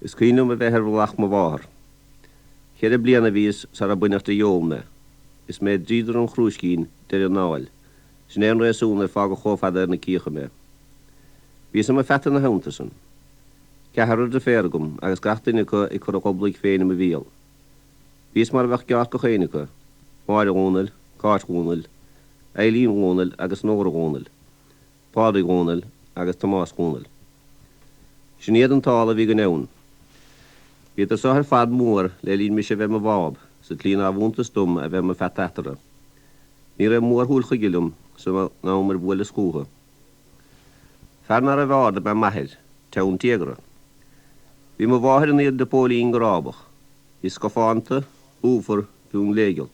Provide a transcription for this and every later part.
Is cuimhin liom a bheith ar mhullach mo mháthar. Cheithre bliana a bhíos sara baineadh de dheol mé, is mé i dríodar an chrúiscín deireadh i ndáil, sin é an réasún ar fágadh chomh fada ar na cíocha mé. Bhíos i mo pheata ina theannta san. Ceathrar deirféar agam agus gach duine acu ag cur a ghoblaigh féin i mo bhéal. Bhíos mar a bheadh geárr gach éinne acu, Máire Dhónaill, Cáit Dhónaill, Eilín Dhónaill agus Nóra Dhónaill. Pádraig Dhónaill agus Tomás Dhónaill. Sin iad an t-ál a bhí againn ann. Bhíodar so ar fad mór le linn mise a bheith i mo bháb, sa tslí nárbh iontas dom a bheith i mo pheata eatarthu. Ní raibh mórshúil chuige liom san am ar bhuaileas chúthu. Fear ná raibh ard ab ea m'athair, teann téagartha. Bhí mo mháthair ina liopailín go rábach. Bhí scafánta, lúfar, fionngléigeal.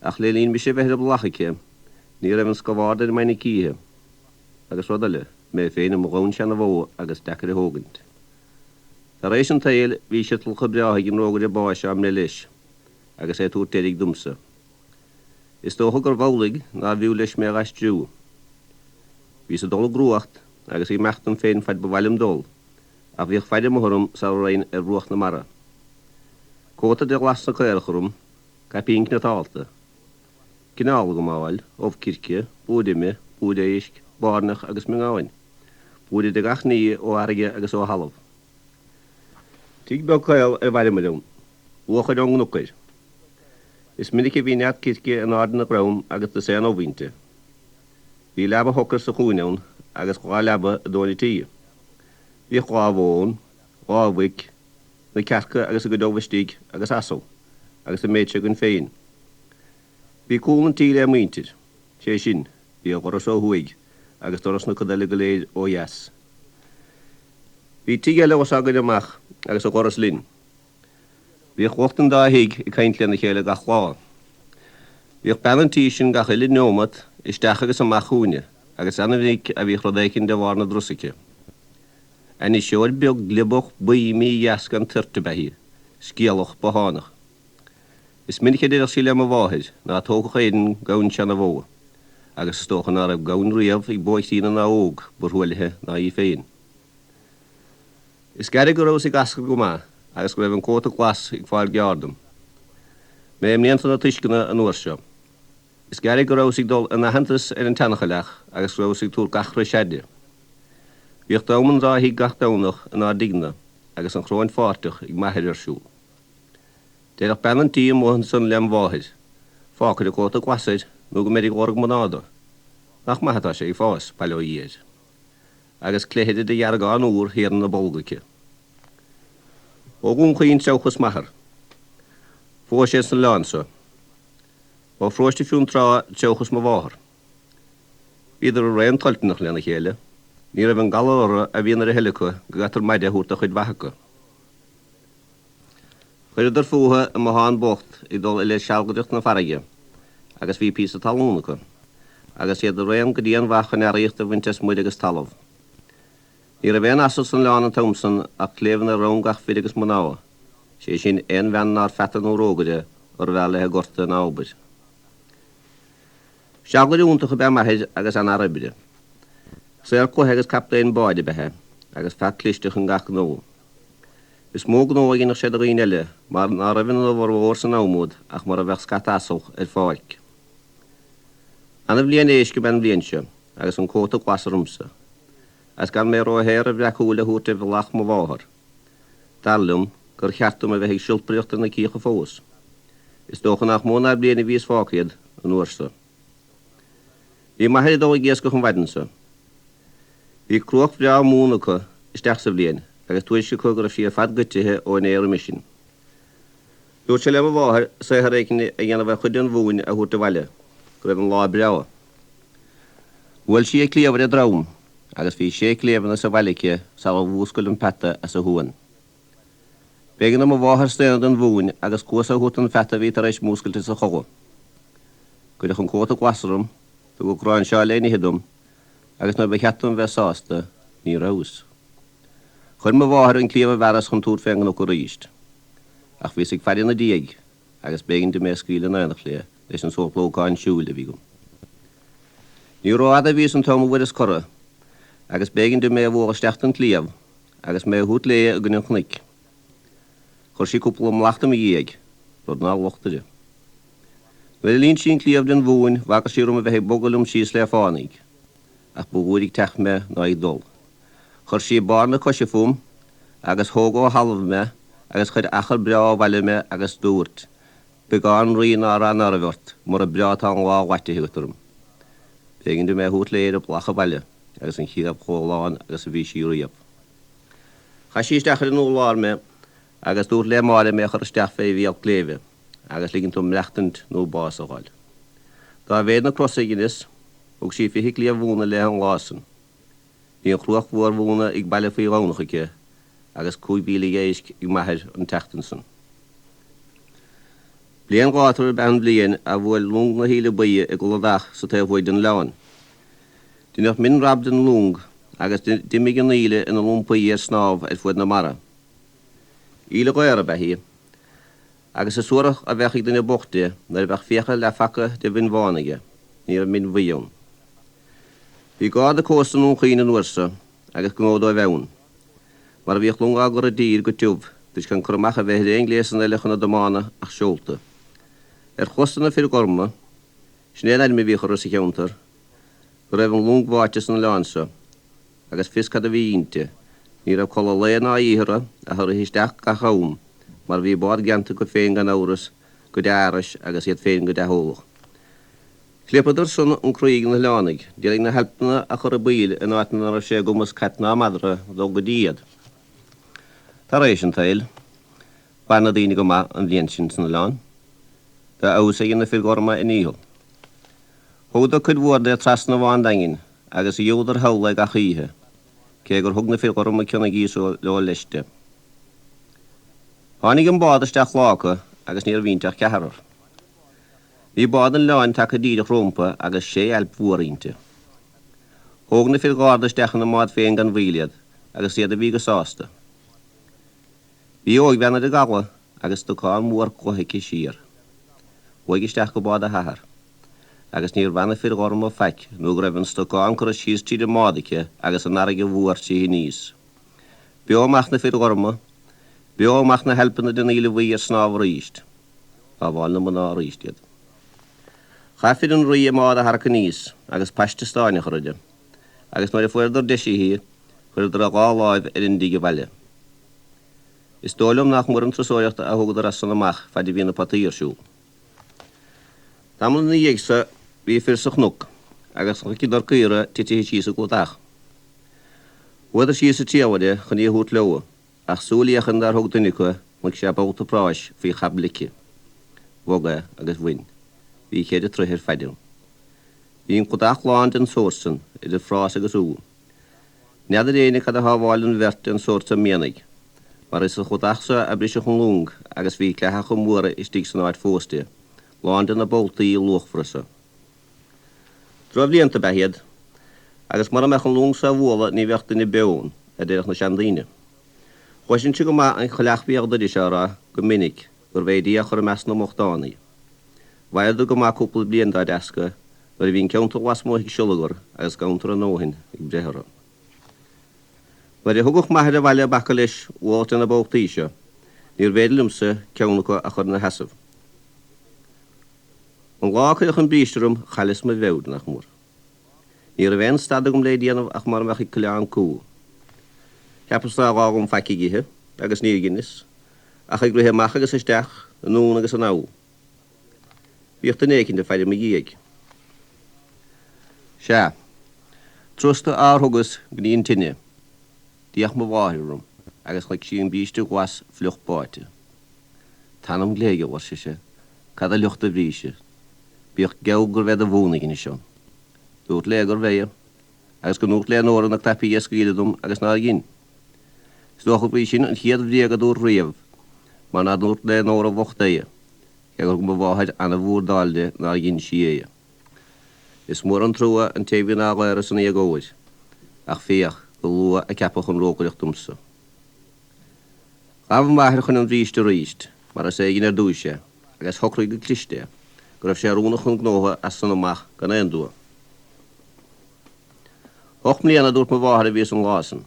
Ach le linn mise a bheith ar a mullach aici, ní raibh an scamhard ar m'aigne cíche. Agus rud eile, mé féin i mo dhamh seana-bhó agus deacair a thógaint. Tar éis an tsaoil, bhí siotalacha breátha ag an rógaire báis á mbreith leis, agus é ag tabhairt deiridh domsa. Is dócha gurbh amhlaidh nárbh fhiú leis mé a dh'aistriú. Bhíos ag dul i gcruacht agus ag imeacht dom féin faid ba mhaith liom dul, ach bhíodh faire amuigh orm sara raghainn ar bhruach na mara. Cóta de ghlas na caorach orm, Caipín cniotáilte. Cineál agam á fháil, ubh circe, blúire ime, blúire éisc, bairneach agus miongáin. Blúire de gach ní ó fharraige agus ó thalamh. Tigh beag caol ar mhaireamair ann. Luachair ón gcnoc air. Is minic a bhí nead circe in airde ina dhroim agus dosaen ubh inti. Bhí leaba shocair sa chúinne ann agus dha leaba i dtóin an tí. Bhíodh dhá bhó ann, dhá mhuic, na cearca agus a gcuid ubh istigh agus asal, agus an méid seo againn féin. Bhí cúl an tí lé muintir, sé sin, bhí a dhoras ó thuaidh agus doras na coda eile go léir ó dheas. Bhí tigh eile os ár gcoinne amach agus a dhoras linn. Bhíodh lucht an dá thigh ag caint lena chéile gach lá. Bhíodh bean an tí sin gach uile neomat isteach agus amach chugainne agus ana-mhinic a bhíodh rud éicint de bharr na dturas aici. Ainniseoir beag gliobach buí mídheas gan toirt ab ea í, scéalach, bothánach. Is minic a deireadh sí le mo mháthair ná tógfadh Éirinn gamhain seana-bhó, agus is dócha ná raibh gamhain riamh ag bó chríonna ná óg ba thruaillithe ná í féin. Is gairid go rabhas ag ascar go maith agus go raibh an cóta glas ag fáil gearr dom. Mé i mblianta na tuisceana an uair seo. Is gairid go rabhas ag dul in aitheantas ar an tseanachailleach agus go rabhas ag tabhairt gach re seide. Bhíodh dream an dá thigh gach Domhnach inár dtigh-ne agus an chróin pháirteach ag m'athair ar siúl. Deireadh bean an tí amuigh ansan lem mháthair, Fág cuir an cóta glas air nó go mbeir ag lorg mná do. Nach maith atá sé ag fás, bail ó Dhia air. Agus cleithire de dheargán úr thiar ina bolg aici. Ó Dhún Chaoin treabhchas m'athar. Phós sé san oileán so. Ó Pharóiste Fionntrá treabhchas mo mháthair. Bhíodar araon toilteanach lena chéile. Ní raibh an galar orthu a bhíonn ar a thuilleadh acu go gcaitear maide a thabhairt do chuid mhaith acu. Chuireadar fúthu i mbothán bocht ag dul i leith sealgaireacht na farraige agus bhí píosa talún acu, agus iad araon go dian-mhaith chun earraíocht a bhaint as muir agus talamh. Ní raibh aon asal san oileán an t-am san ach cliabhán ar dhrom gach fir agus mná, sé sin, aon bhean nár pheata nó rógaire gurbh fhearr léi gorta ná obair. Sealgaire iontach ab ea m'athair agus an-fhear oibre. Saor cloiche agus captaen báid ab ea é, agus fear cliste chun gach gnó. Is mó gnó a dheineadh sé do dhaoine eile, mar ná raibh ina bhformhór san am úd ach mar a bheadh scata asal ar pháirc. Ana-bhliain éisc ab ea an bhliain seo, agus an cóta glas ormsa. Agus gan mé róghéar ar bhreacshiúil a thabhairt ar mhullach mo mháthar. Dar liom gur cheart dom a bheith ag siolpaireacht ar na cíocha fós. Is dócha nach mó ná bliain a bhíos fágtha iad an uair so. Bhí m'athair ag dul ag iascach an mhaidin so. Bhí cruach bhreá mhóna acu isteach sa bhliain agus tuairisc acu go raibh sí ar fad goitithe ó inné roimis sin. Dúirt sé le mo mháthair saothar éicint a dhéanamh ar chuid den mhóin a thabhairt abhaile, go raibh an lá breá. Bhuail sí a cliabh ar a drom agus bhí sé cliabhna sa bhaile aici sara mhúscail an peata as a shuan. B'éigean do mo mháthair staonadh den mhóin agus cluas a thabhairt don pheata a bhí tar éis múscailt as a chodladh. Cuireadh an cóta glas orm, tugadh gráinseáil le n-ithe dom agus nuair ba cheart dom bheith sásta, ní rabhas. Chuir mo mháthair an cliabh i bhfearas chun tabhairt fén gcnoc arís. Ach bhíos ag faire ina diaidh agus b'éigean di mé a scaoileadh in éineacht léi leis an sórt lócáin siúil a bhí agam. Ní rófhada a bhíos an t-am a bhfuaireas cora agus b'éigean di mé a bhualadh isteach den chliabh agus mé a thabhairt léi i gcoinne an chnoic. Chuir sí cúpla mlacht i mo dhiaidh, rud nár locht uirthi. Nuair a líon sí an cliabh den mhóin bhagair sí orm a bheith ag bogadh liom síos le fánaidh, ach ba bhúire ag teacht mé ná ag dul. Chuir sí barr na coise fúm agus thóg ó thalamh mé agus chuir achar breá ó bhaile mé agus dúirt, Beagán rí ná rath ná raibh ort, mura breá atá an lá dhaite agat orm. B'éigean dom é a thabhairt léi ar an bhflach abhaile agus an chliabh chomh lán agus a bhí sí riamh. Chaith sí isteach ar an urlár mé agus dúirt le Máire mé a chur isteach fé bhéal cléibhe agus ligint dom maireachtaint nó bás a fháil. Dá mhéad na crosa a dheineas, thug sí 20 cliabh mhóna léi an lá san. Bhí an chruach mhór mhóna ag baile faoi Dhomhnach aici agus 15,000 éisc ag m'athair an tseachtain san. Bliain ghátar ab ea an bhliain a bhuail long na hÍle Buíche i gcladach sa taobh thuaidh den oileán. Deineadh min-rab den long agus d'imigh an íle ina lumpaí ar snámh ar fuaid na mara. Íle ghaor ab ea í, agus is suarach a bheadh ag duine bocht di nuair a bheadh fiacha leathphaca de mhin bhán aige, ní raibh min bhuí ann. Bhí garda cósta i nDún Chaoin an uair so agus gnó dóibh ann, mar a bhíodh longa á gcur i dtír go tiubh toisc gan cur amach a bheith ar aon ghléasanna eile chun a dtiomána ach seolta. Ar chlos do na fir ghorma, sin é an ainm a bhíodh orthu sa cheantar, go raibh an long bháite san oileán so, agus fios cad a bhí inti, ní raibh codladh lae ná oíche orthu ach ag rith isteach gach am, mar bhí bád greanta acu féin gan amhras go dea-aithris agus iad féin go dea-eolach. Chliopadar san an croí de na hoileánaigh, d'iarraidh na hailpeanna a chur i bpoill in áit ina raibh sé i gcumas cat ná madra dul go dtí iad. Tar éis an tsaoil, mhair na daoine go maith an bhliain sin san oileán. Dá fheabhas a dhein na fir ghorma a ndícheall. Thugadar cuid mhór de trasna Bhá an Daingin agus gheobhadar thall é gach oíche, cé gur thug na fir ghorma cion a gcíosa leo leis de. Tháinig an bád isteach lá acu agus ní raibh inti ach ceathrar. Bhí bád an oileáin tagtha díreach rómpa agus sé ailp mhór inti. Thóg na fir gharda isteach ina mbád féin gan mhoill iad agus is iad a bhí go sásta. Bhí óigbhean ar an gcaladh agus stocán mór cloiche aici siar. Chuaigh isteach go bád a hathar agus níor bhraith na fir ghorma faic nó go raibh an stocán curtha síos tríd an mbád aici agus an fharraige mhór tríthi aníos. Beo amach na fir ghorma, beo amach na hailpeanna den íle bhuí ar snámh aríst. Shábháil na mná arís iad. Chaith fir an Rí a mbád a tharrac aníos agus paiste stáin a chur uirthi, agus nuair a fuaireadar deisithe í, chuireadar a dhá láimh ar an dtigh abhaile. Is dóigh liom nach mór an turasóireacht a thugadar as san amach faid a bhí na potaí ar siúl. Tamall ina dhiaidh so bhí fir sa chnoc agus chonaiceadar caora titithe síos i gcladach. Chuadar síos ag triall uirthi chun í a thabhairt leo. Ach súilfhéachaint dár thug duine acu, chonaic sé bolta práis faoi chab lice. Bhog é agus bhain. Bhí cheithre troithe ar faid ann. Bhí an cladach lán den sórt san, idir phrás agus úll. N'fheadar éinne cad a shábháil an bheirt den sórt san mianaigh, mar is sa chladach so a briseadh an long agus bhí clathacha móra istigh san áit fós di, lán de na boltaí luachmhara so. Drochbhlianta ab ea iad, agus mura mbeadh an long so á bhualadh ní bheadh duine beo ann, a déarfadh na seandaoine. Chloisinnse go maith an choileach bhíodh Doiris á rá go minic gurbh é Dia a chuir i measc na mbochtán í. Mhaireadar go maith cúpla bliain dá deasca nuair a bhí an ceantar lasmuigh ag siolagar agus gan tar a ndóthain ag breith orthu. Nuair a thugadh m'athair abhaile bacach leis ualach de na boltaí seo, níorbh fhéidir liomsa ceann acu a chur ina sheasamh. An lá a cuireadh an bríste orm chailleas mo mheabhair, nach mór. Ní raibh aon stad agam le déanamh ach mar a bheadh ag coileán cú. Cheapas nár ghá dhom faic a ithe, agus níor dheineas, ach ag rith amach agus isteach, anonn agus anall. Bhíodh duine éicint ag faire i mo dhiaidh. Sea. Trusta ár thugas go dtí an tine. D'fhéach mo mháthair orm agus chonaic sí an bríste glas fliuch báite. T'anam gléigeal, ar sise, cad a fhliuch do bhríste? Bíodh geall gurbh é do mhún a dheinis ann. Dúrt léi gurbh é, agus go ndúrt Léonóra na cnaipí a scaoileadh dom agus nár dhein. Is dócha gurb í sin an chéad bhréag a dúrt riamh, mar nár dhúirt Léonóra bhocht é, cé gur thug mo mháthair ana-bhurdáil di nár dhein sí é. Is mór an trua an té a bhíonn á dhaoradh san éagóir, ach féach, go luath a ceapadh an rógaireacht domsa. Ghabh m'athair chun an bhríste aríst, mar is é a dhein ar dtúis é, agus shocraigh go cliste é, go raibh sé oiriúnach chun gnótha as san amach gan aon dua. Ocht mbliana, a dúirt mo mháthair, a bhíos an lá san.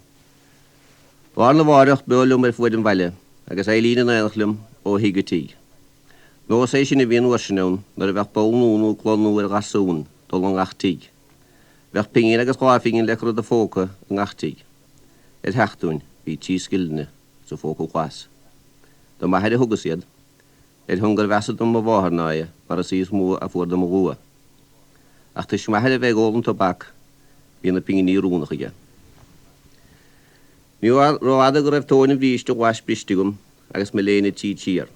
Lá arna mháireach b'eo liom ar fuaid an bhaile. agus Eileen in aonacht liom ó thigh go tigh. Nós é sin a bhí an uair sin ann nuair a bheadh ball nua nó clann nua ar gharsún, dul i ngach tigh. Bheadh pingin agus 2 phingin le cur i do phóca i ngach tigh. Ar theacht dúinn, bhí 3 scillinge sa phóca glas. Do m'athair a thugas iad, ar shon gur mheasa dom mo mháthair ná é, mar is í is mó a fuair de mo dhua. Ach toisc m'athair a bheith ag ól an tobac, bhí na pinginí oiriúnach aige. Ní rófhada go raibh tóin an bhríste ghlais briste agam agus mo léine tríd siar.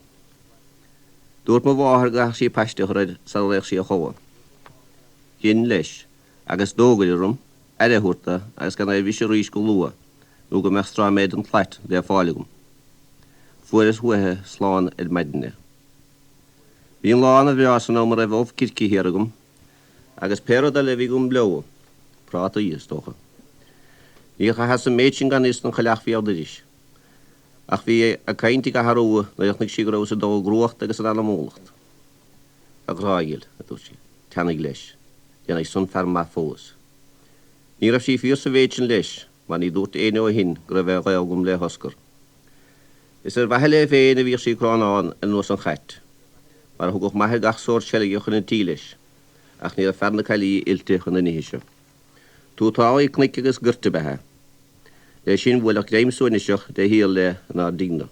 Dúirt mo mháthair go gcaithfeadh sí paiste a chur air sara raghadh sí a chodladh. Dhein, leis, agus d'fhógair orm aire a thabhairt do agus gan é a bhriseadh arís go luath nó go mbeadh stráiméad den tslat le fáil agam. Fuaireas uaithi slán ar maidin é. Bhí an lá ana bhreá san am a raibh ubh circe thiar agam agus pé rud eile a bhí agam leo, prátaí, is dócha. Níor chaitheas an méid sin gan fhios don chailleach fiadh doiris. Ach bhí a caint ag athrú nuair a chonaic sí go rabhas ag dul i gcruacht agus in anamúlacht. A ghrá dhil, a dúirt sí, teannaigh leis. Déanfaidh san fear maith fós. Ní raibh sí fíor sa mhéid sin leis, mar ní dúirt éinne ó shin go raibh aon ghaol agam le hOscar. Is ar mhaithe léi féin a bhíodh sí ag crónán ar nós an chait, mar a thugadh m'athair gach sórt seilge chun an tí leis, ach ní raibh fear na caillí oilte chun na nithe seo. Tuatálaí cnoic agus goirt ab ea é. Leis sin bhuailfeadh greim suaimhneasach de shíor léi inár dtigh-na.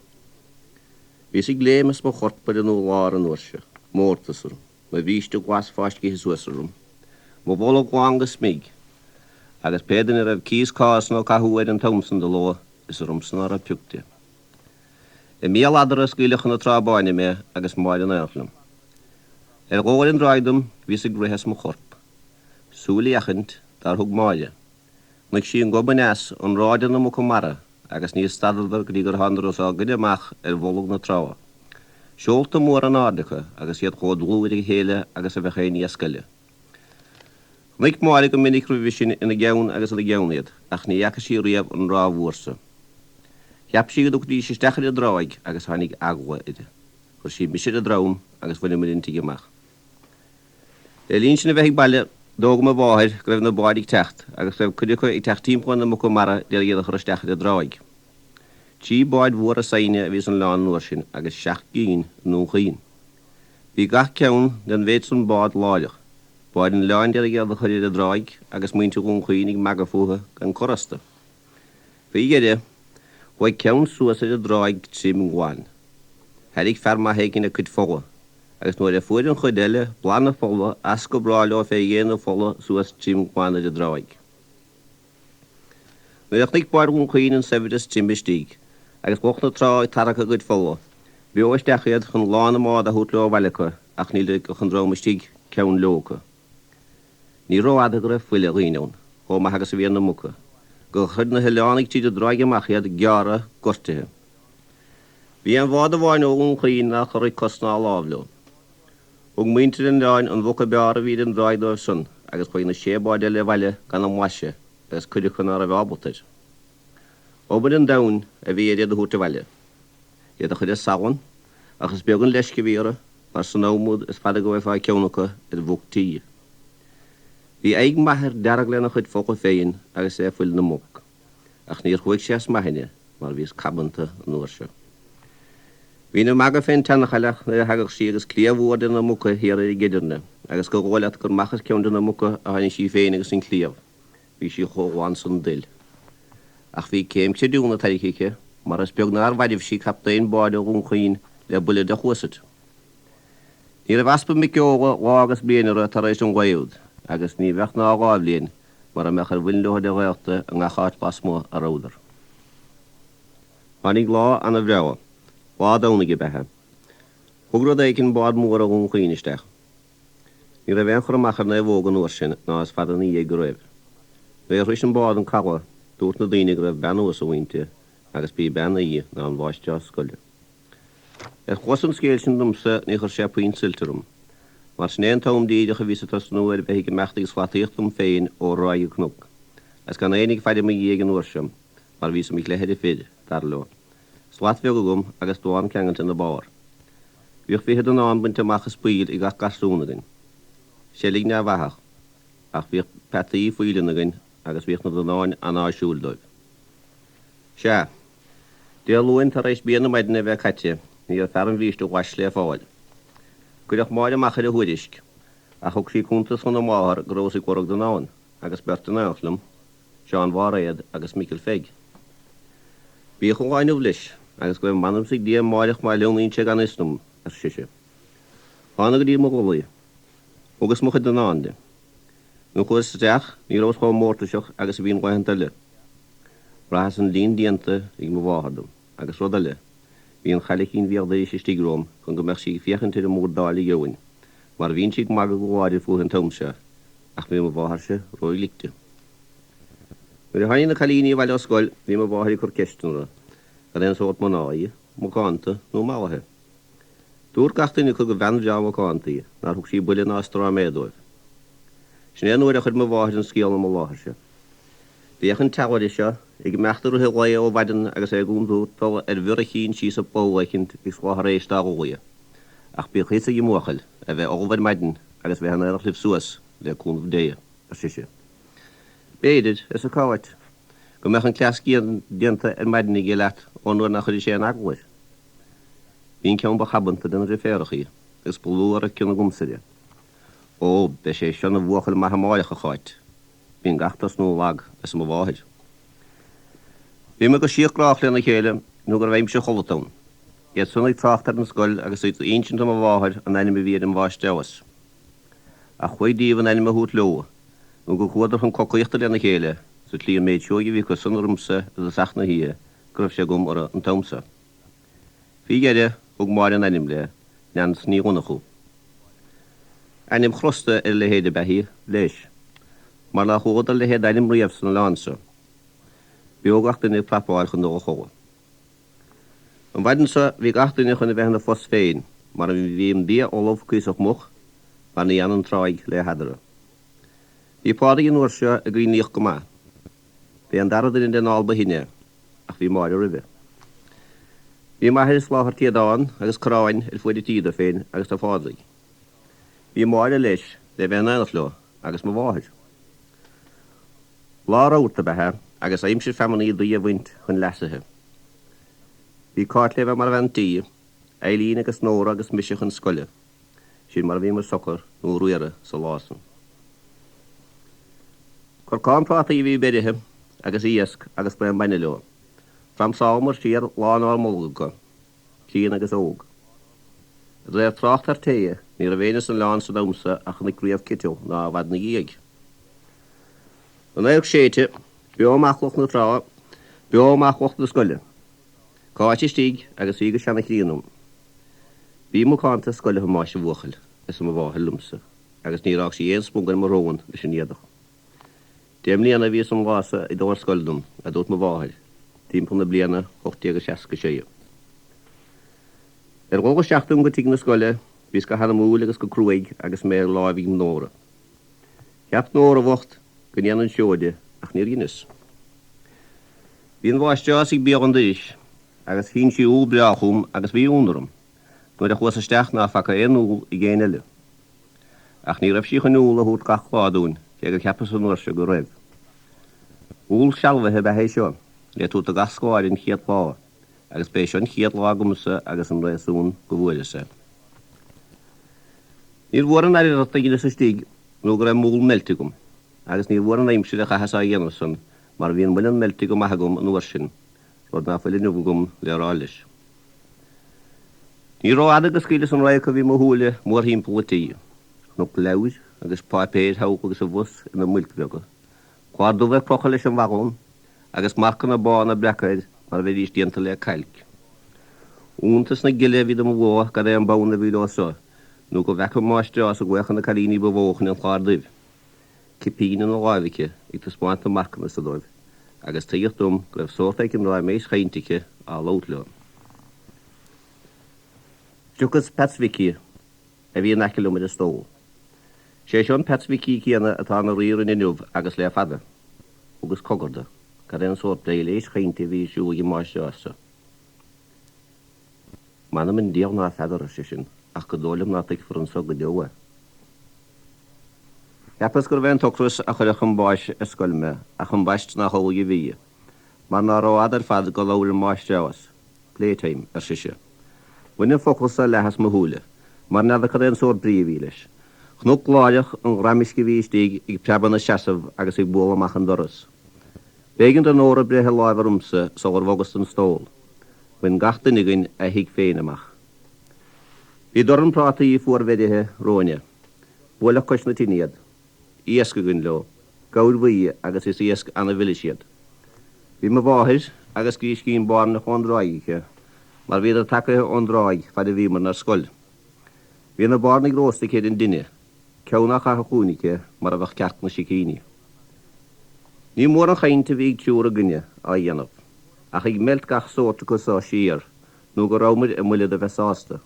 Bhíos ag léim as mo chorp ar an urlár an uair seo, mórtas orm, mo bhríste glas fáiscithe suas orm, mo bholg lán go smig, agus pé duine a raibh cíos cás nó cathú air an t-am san de ló, is ormsa ná raibh pioc de. I mí an ladar a scaoileadh chun na Trá Báine mé agus Máire in aonacht liom. Ar dhul ar an dtráigh dom bhíos ag rith as mo chorp. Súil a fhéachaint dár thug Máire. Chonaic sí an gob aneas, an ráth de na muca mara, agus níor stadadar go dtí gur thánadar os ár gcoinne amach ar bholg na trá. Seolta móra in airde acu agus iad chomh dlúth ar a chéile agus a bheadh aon iasc eile. Chonaic Máire go minic roimhe sin ina gceann agus ina gceann iad, ach ní fhaca sí riamh an ráth mhór so. Cheap sí go dtiocfaidís isteach ar an dtráigh agus tháinig eagla uirthi. Chuir sí mise ar a drom agus bhaineamair an tigh amach. Le linn sinn a bheith ag baile, d'fhógair mo mháthair go raibh na báid ag teacht agus go raibh cuid acu ag teacht timpeall ar na muca mara d'iarraidh iad a chur isteach ar an dtráigh. Trí bád mhóra saighne a bhí san oileán an uair sin agus seacht gcinn i nDún Chaoin. Bhí gach ceann den mhéid san bád láireach, báid an oileáin d'iarraidh iad a chur ar an dtráigh agus muintir Dhún Chaoin ag magadh fúthu gan cor astu. Faoi dheireadh, chuaigh ceann suas ar an dtráigh tirim glan. Thairrig fear maith éigin a cuid fola agus nuair a fuair an chuid eile blas na fola as go bráth leo fé dhéin na fola suas tirim glan ar an dtráigh. Nuair a chonaic báid Dhún Chaoin an saibhreas tirim istigh agus lucht na trá ag tarrac a gcuid fola, b'eo isteach iad chun lán a mbád a thabhairt leo abhaile acu ach ní ligfeadh an dream istigh ceann leoga. Ní rófhada go raibh fuil ar dhaoine ann, chomh maith agus a bhí ar na muca, gur chuir na hoileánaigh tríd an dtráigh amach iad gearrtha, gortaithe. Bhí aon bhád amháin ó Dhún Chaoin nár chorraigh cos ná lámh leo. Thug muintir an oileáin an mhuc ab fhearr a bhí ar an dtráigh dóibh san agus chuaigh na sé bád eile abhaile gan a mblaiseadh agus cuid acu ná raibh ábalta air. Obair an domhain a bhí ar iad a thabhairt abhaile. Iad a chur i salann, ach is beag an leisce a bhí orthu mar san am úd is fada go bhfaighfeá ceann acu ar mhuc tí. Bhí aghaidh m'athar dearg lena chuid fola féin agus le fuil na muc. Ach níor chuaigh sé as m'aithne mar bhíos cabanta an uair seo. Bhínn ag magadh fén tseanachailleach nuair a thagadh sí agus cliabh mhór de na muca thiar ar a gidearna agus gur dhóigh leat gur amach as ceann de na muca a tháinig sí féin agus an cliabh, bhí sí chomh glan san d'fhuil. Ach bhí céim creidiúna tairgthe aici mar is beag nár mhairbh sí captaen báid ó Dhún Chaoin le buille de chuasait. Ní raibh easpa muiceola lá agus bliain orthu tar éis an lae úd agus ní bheadh ná dhá bhliain mura mbeadh ar bhuin leo de ghaolta i ngach áit lasmuigh a rabhadar. Tháinig lá ana bhreá. Lá Domhnaigh ab ea é. Thug rud éicint bád mór ó Dhún Chaoin isteach. Ní raibh aon chur amach ar naomhóga an uair sin ná is fada ina dhiaidh go raibh. Nuair a shrois an bád an caladh, dúirt na daoine go raibh bean uasal inti agus b'í bean í ná an mháistreás scoile. Ar chlos an scéil sin domsa ní chuir sé puinn suilt orm, mar sin é an t-am díreach a bhíos ag tosnú ar bheith ag imeacht ag slataíocht dom féin ó thráigh go cnoc, agus gan éinne ag faire mo dhiaidh an uair seo, mar bhíos i mo chleithire fir, dar leo. Slat bheag agam agus damhán ceangailte ina barr. Bhíodh 20 dornán bainte amach as poill ag gach garsún againn. Seilg neamhfhathach, ach bhíodh peataí faoileann againn agus bhíodh na dornáin an-áisiúil dóibh. Sea. Dé Luain tar éis bia na maidine a bheith caite, ní raibh fear an bhiaiste ghlais le fáil. Cuireadh Máire amach ar a thuairisc, ach thug sí cuntas chun a máthar go rabhas ag lorg dornáin, agus beirt in aonacht liom, Seán Bháiréad agus Micil Pheig. Bíodh an lá inniu leis, agus go raibh m'anamsa ag Dia amáireach má shleamhnaíonn sé gan fhios dom, arsa sise. Thána go dtí mo dhola. Thugas mo chuid dornán di. Nuair a chuas isteach ní rabhas chomh mórtaiseach agus a bhínn laethanta eile. Bhraitheas an líon déanta ag mo mháthair dom, agus rud eile, bhí an chaillicín bheag doiris istigh romham chun go mbeadh sí ag féachaint ar an mbordáil a gheobhainn, mar bhínnse ag magadh go láidir fúithi an t-am seo, ach bhí mo mháthairse róghlic di. Nuair a tháinig na cailíní abhaile ó scoil bhí mo mháthair ag cur ceisteanna orthu, cad é an sórt mná í, macánta nó mallaithe. Dúirt gach duine acu gur bhean bhreá mhacánta í, nár thug sí buille ná stráiméad dóibh. Sin é an uair a chuir mo mháthair an scéal i mo láthairse. Bhíodh an teallaire seo ag imeacht i rith an lae ó mhaidin agus é i gcontúirt dul ar bhior eicínt síos i bpoll eicínt ag soláthar éisc dá dholaidhe. Ach bíodh fhios ag an mbuachaill a bheith ullamh ar maidin agus bheith in aonacht libh suas, le cúnamh Dé, ar sise. B'fhéidir, arsa Cáit, go mbeadh an cleas déanta ar maidin aige leat ón uair nach chuireadh sé aon eagla air. Bhí an ceann ba chabanta de na driféarachaí agus ba lú a raibh cion agamsa air. Ó, beidh sé seo 'na bhuachaill maith amáireach, a Cháit. Bíonn gach tosnú lag, arsa mo mháthair. Bhíomar go síothghrách lena chéile nó go raibh aimsir chodlata ann. Iad san ag trácht ar an scoil agus iad ag insint do mo mháthair an ainm a bhí ar an mháistreás. Ach chuaigh díobh an ainm a thabhairt leo, nó gur chuadar chun cocaíochta lena chéile, sa tslí an méid seoigh a bhí acu san ormsa i dtosach na hoíche go raibh sé agam orthu an t-am so. Faoi dheireadh, thug Máire an ainm léi, Neans Ní Dhonnchú. Ainm chrosta ar a leithéid ab ea í, leis, mar nár chualadar a leithéid d'ainm riamh san oileán so. B'eo gach duine ag prapáil chun dul a chodladh. An mhaidin so bhí gach duine chun a bheith ina phost féin, mar bhí an bia ullamh cuíosach moch, mar ní fhanann tráigh le headra. Bhí Pádraig an uair seo ag aoinlíocht go maith. B'é an dara duine den ál ba shine, ach bhí Máire roimhe. Bhí m'athair ag soláthar téadán agus corráin ar fuaid an tí dó féin agus do Phádraig. Bhí Máire leis le bheith in aonacht leo agus mo mháthair. Lá rabharta ab ea é agus aimsir feamnaí daoi a bhaint chun leasaithe. Bhí Cáit le bheith mar bhean tí, Eileen agus Nóra agus mise chun scoile. Sin mar a bhíomar socair nó riartha sa lá san. Corcán prátaí a bhí beirithe agus iasc agus braon bainne leo. Phramsálamar siar lán ár mbolg acu, trían agus óg. De réir trácht ar rté, ní raibh éinne san oileán san am so a chonaic riamh citeal ná i bhfad 'na dhiaidh. An adharc séidte, beo amach lucht na trá, beo amach lucht na scoile. Cáit istigh agus í go seana-chríonna dom. Bí macánta scoile a Thomáis a bhuachaill, arsa mo mháthair liomsa, agus níor fhág sí aon smug ar mo shrón leis an éadach. Deich mbliana a bhíos an lá so ag dul ar scoil dom, a dúirt mo mháthair, timpeall na bliana 1866. Ar dhul isteach dom go tigh na scoile, bhíos go hanamúil agus go cruaidh agus mé ar láimh ag Nóra. Cheap Nóra bhocht go ndéanfainn seó de ach níor dheineas. Bhí an mháistreás ag béal an doiris agus shín sí úll breá chugam agus bhí ionadh orm nuair a chuas isteach ná faca aon úll ag éinne eile. Ach ní raibh sí chun úll a thabhairt gach lá dúinn, cé gur cheapas an uair seo go raibh. Úll sealbhaithe ab ea é seo, le tabhairt do gach scoláire an chéad lá, agus b'é seo an chéad lá agamsa agus an réasún go bhfuaireas é. Níor mhór an oidhreacht a dheineas istigh nó go raibh m'úll meilte agam, agus níor mhór an aimsir a chaitheas á dhéanamh san mar bhí an muileann meilte go maith agam an uair sin, rud ná fuil inniu agam le rá leis. Ní rófhada go scaoileas an radharc a bhí mo shúile mórthimpeall an tí. Chonac leabhair agus páipéir thall agus abhus ina mbuilc bheaga, clár dubh ar crochadh leis an bhallán, agus marcanna bána breactha air mar a bheidís déanta le cailc. Iontas na gile a bhí do mo bhó cad é an bonn a bhí leo so, nó go bhfeaca an mháistreás ag glaoch ar na cailíní ba mhó chun an chláir duibh, cipín ina láimh aici ag taispeáint na marcanna so dóibh, agus tuigeadh dom go raibh sórt éicint ráiméis chainte aici á labhairt leo. Phiocas Peats Mhicí, a bhí in aice liom ar an stól. Sé seo an Peats Mhicí céanna atá ina rí orainn inniu agus le fada. Thugas cogar do, cad é an sórt bréiléis chainte a bhí ar siúl ag an máistreás so. M'anam 'on diabhal ná feadar, ar seisean, ach gur dóigh liom ná tuigfear anso go deo é. Cheapas gurbh é an t-ocras a chuirfeadh chun báis ar scoil mé, ach ambaist nach amhlaidh a bhí, mar ná rófhada ar fad go labhair an mháistreás. Playtime, ar sise. Bhain an focal so leath as mo shúile, mar n'fheadar cad é an sórt brí a bhí leis. Chonac láithreach an ghramaisc a bhí istigh ag preabadh 'na seasamh agus ag bualadh amach an doras. B'éigean do Nóra breith a láimh ormsa sular bhogas den stól. Bhain gach duine againn a thigh féin amach. Bhí dorn prátaí fuarbheirithe romhainne. Buaileadh cois na tine iad. Iasc againn leo. Gabhair bhuí agus is iasc ana-mhilis iad. Bhí mo mháthair agus gríscín báirneach ón dtráigh aici, mar bhíodar tagaithe ón dtráigh fad a bhíomair ar scoil. Bhí na báirnigh rósta aici ar an dtine, ceann á chaitheamh chugainn aici mar a bheadh cearc na sicíní. Ní mór an chaint a bhí ag triúr againne á dhéanamh, ach ag meilt gach sórt acu so siar nó go rabhamair i mbuille do bheith sásta.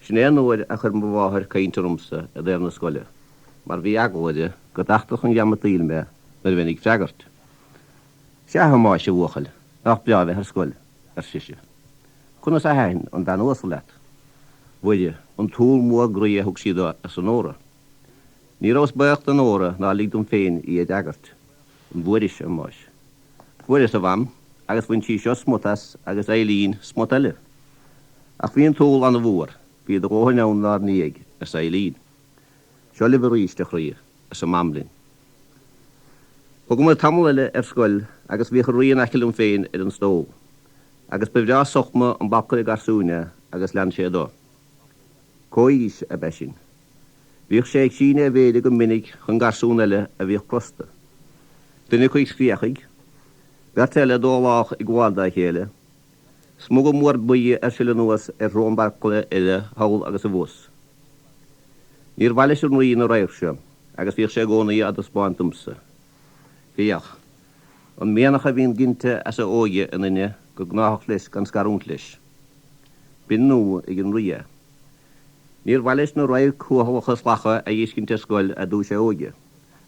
Sin é an uair a chuir mo mháthair caint ormsa i dtaobh na scoile, mar bhí eagla uirthi go dtachtfadh an gheamataíl mé nuair a bheinn ag freagairt. Sea, a Thomáis, a bhuachaill, nách breá a bheith ar scoil, ar sise. Conas a thaitin an bhean uasal leat? Mhuire, an t-úll mór groí a thug sí do, arsa Nóra. Ní rabhas baoch do Nóra nár lig dom féin í a fhreagairt. An bhfuairis, a Thomáis? Fuaireas, a Mham, agus bhain sí seo smut as agus Eileen smut eile. Ach bhí an t-úll an-mhór, bhí do dhóthain ann 'nár ndiaidh, arsa Eileen. Seo libh arís, a chroí, arsa Mam linn. Thugamar tamall eile ar scoil agus bhíodh an Rí in aice liom féin ar an stól, agus ba bhreá sochma an balcaire garsúin é agus lean sé do. Comhaois ab ea sinn. Bhíodh sé ag síneadh a mhéire go minic chun garsún eile a bhíodh crosta. Duine acu ag scréachaigh, beirt eile dólách ag gabháil dá chéile, smuga mór buí ar sileadh anuas ar shrón baicle eile thall agus abhus. Níor mhaith leis an Rí na radhairc seo agus bhíodh sé i gcónaí á dtaispeáint domsa. Féach, an mianach a bhíonn ginte as a óige i nduine go gnáthach leis gan scarúint leis. B'in nó ag an Rí é. Níor mhaith leis na radhairc thuathalacha salach a fheiscint ar scoil i dtús a óige,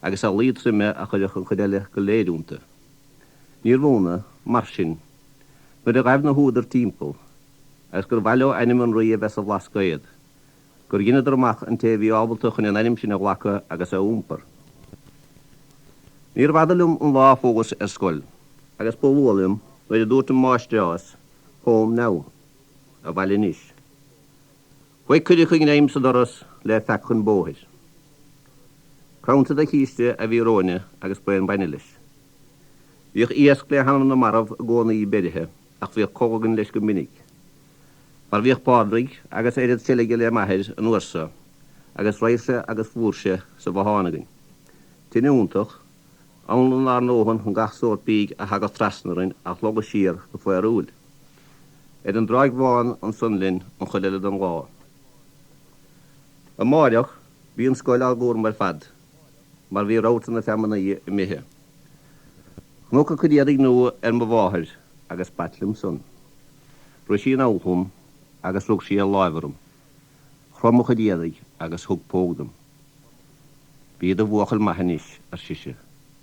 agus a luí troime a chuirfeadh an chuid eile go léir iontu. Níorbh ionadh, mar sin, nuair a ghaibh na húdair timpeall, agus gur mhaith leo ainm an Rí a bheith sa Bhlascaod, gur dheineadar amach an té a bhí ábalta chun an ainm sin a ghlacadh agus a iompar. Níorbh fhada liom an lá fós ar scoil, agus ba luath liom nuair a dúirt an mháistreás, Home now. Abhaile anois. Chuaigh cuid acu i ngreim sa doras le feac chun bóthair. Crannta de chíste a bhí romhainne agus braon bainne leis. Bhíodh iasc le hanam na marbh i gcónaí beirithe ach bhíodh col againn leis go minic. Mar bhíodh Pádraig agus a oiread seilge le m'athair an uair so agus raidhse agus flúirse sa bhothán againn. Tine iontach, anlann ár ndóthain chun gach sórt bídh a thagadh trasna orainn a shlogadh siar go faorúil. Ar an dTráigh Bhán ansan linn an chuid eile den lá. Amáireach bhí an scoil ár gcúram ar fad mar bhí rabharta na feamnaí imithe. Chonac a cuid éadaigh nua ar mo mháthair agus b'ait liom san. Rith sí anall chugam agus rug sí a láimh orm. Chroith mo chuid éadaigh agus thug póg dom. Bí i do bhuachaill maith anois, ar sise,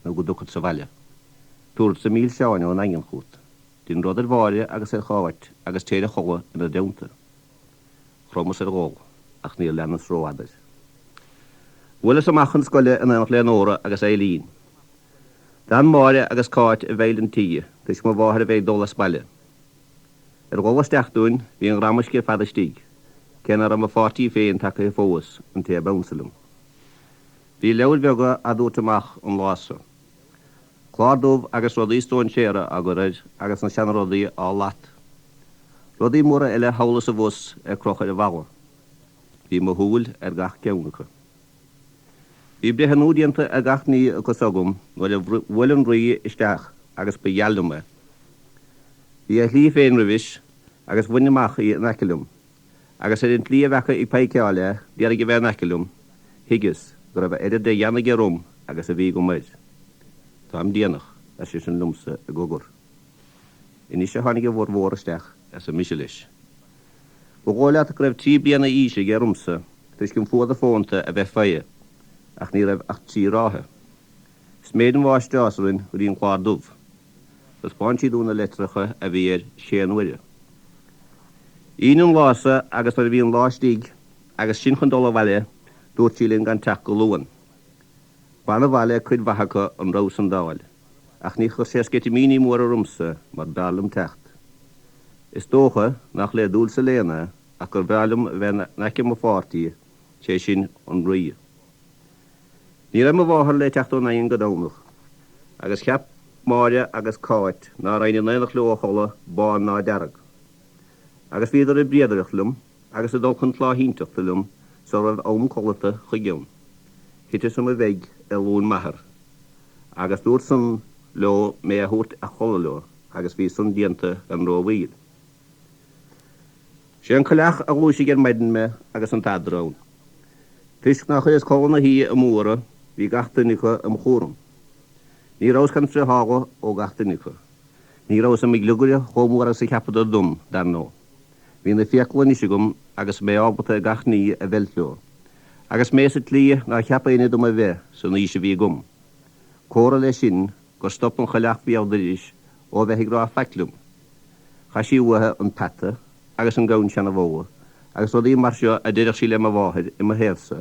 nó go dtiocfad sa bhaile. Tabharfadsa milseáin ón nDaingean chugat. Dein rud ar Mháire agus ar Cháit agus téir a chodladh ina dteannta. Chromas ar ghol, ach níor leanas rófhada air. Bhuaileas amach chun scoile in éineacht le Nóra agus Eileen. D'fhan Máire agus Cáit i bhfeighil an tí toisc mo mháthair a bheith ag dul as baile. Ar dhul isteach dúinn bhí an ghramaisc ar fad istigh, cé ná raibh mo pháirtí féin tagaithe fós, an té ab ansa liom. Bhí leabhair bheaga á dtabhairt amach an lá so. Clár dubh agus rudaí stóinséara á gcur air agus na seanrudaí á lat. Rudaí móra eile thall is abhus ar crochadh ar an bhalla. Bhí mo shúil ar gach ceann acu. Bhí breithniú déanta ar gach ní acu s'agam nuair a bhuail an Rí isteach agus ba gheal liom é. Bhí a shlí féin roimhis agus bhain amach í in aice liom, agus ar an tslí a bhfeaca ag paidhceáil é d'iarraidh a bheith in aice liom, thuigeas go raibh a oiread de ghean aige orm agus a bhí agam air. Táim déanach, ar seisean liomsa i gcogar. Anois a tháinig a bhformhór isteach, arsa mise leis. Ba dhóigh leat go raibh 3 bliana aois aige ormsa toisc an fuadar fónta a bheith faighte, ach ní raibh ach 3 ráithe. Sméid an mháistreás orainn go dtí an clár dubh. Thaispeáin sí dúinn na leitreacha a bhí air sé n-uaire. Aoine an lá so agus nuair a bhí an lá istigh agus sinn chun dul abhaile dúirt sí linn gan teacht go Luan. B'ana-mhaith le cuid mhaith acu an rabhadh san d'fháil, ach ní chuir sé sceitimíní móra ormsa mar b'fhearr liom teacht. Is dócha nach le dúil sa léann é ach gur bhreá liom a bheith in aice mo pháirtí, sé sin, an Rí. Ní raibh mo mháthair le teacht ón nDaingean go Domhnach, agus cheap Máire agus Cáit ná raghainn in aonacht leo a chodladh, bán ná dearg. Agus bhíodar ag briodaireacht liom agus ag dul chun tláithínteachta liom sara raibh am codlata chuige ann. Thiteas i mo mheidhg ar ghlúin m'athar, agus dúirt san leo mé a thabhairt a chodladh leo, agus bhí san déanta gan rómhoill. Sé an coileach a dhúisigh ar maidin mé agus an t-eadra ann. Toisc nár chuireas codladh na hoíche amú orthu, bhí gach duine acu im chúram. Ní rabhas gan friotháladh ó gach duine acu. Ní rabhas i mo ghliogaire chomh mór agus a cheapadar dom, dar ndóigh. Bhí na fiacla anois agam agus mé ábalta ar gach ní a mheilt leo. Agus mé sa tslí nár cheap éinne dom a bheith san aois a bhí agam. Comhartha leis sin gur stop an choileach bhéaldoiris ó bheith ag rá faic liom. Chaith sí uaithi an peata agus an gamhain seana-bhó agus rudaí mar seo a deireadh sí le mo mháthair i mo thaobhsa,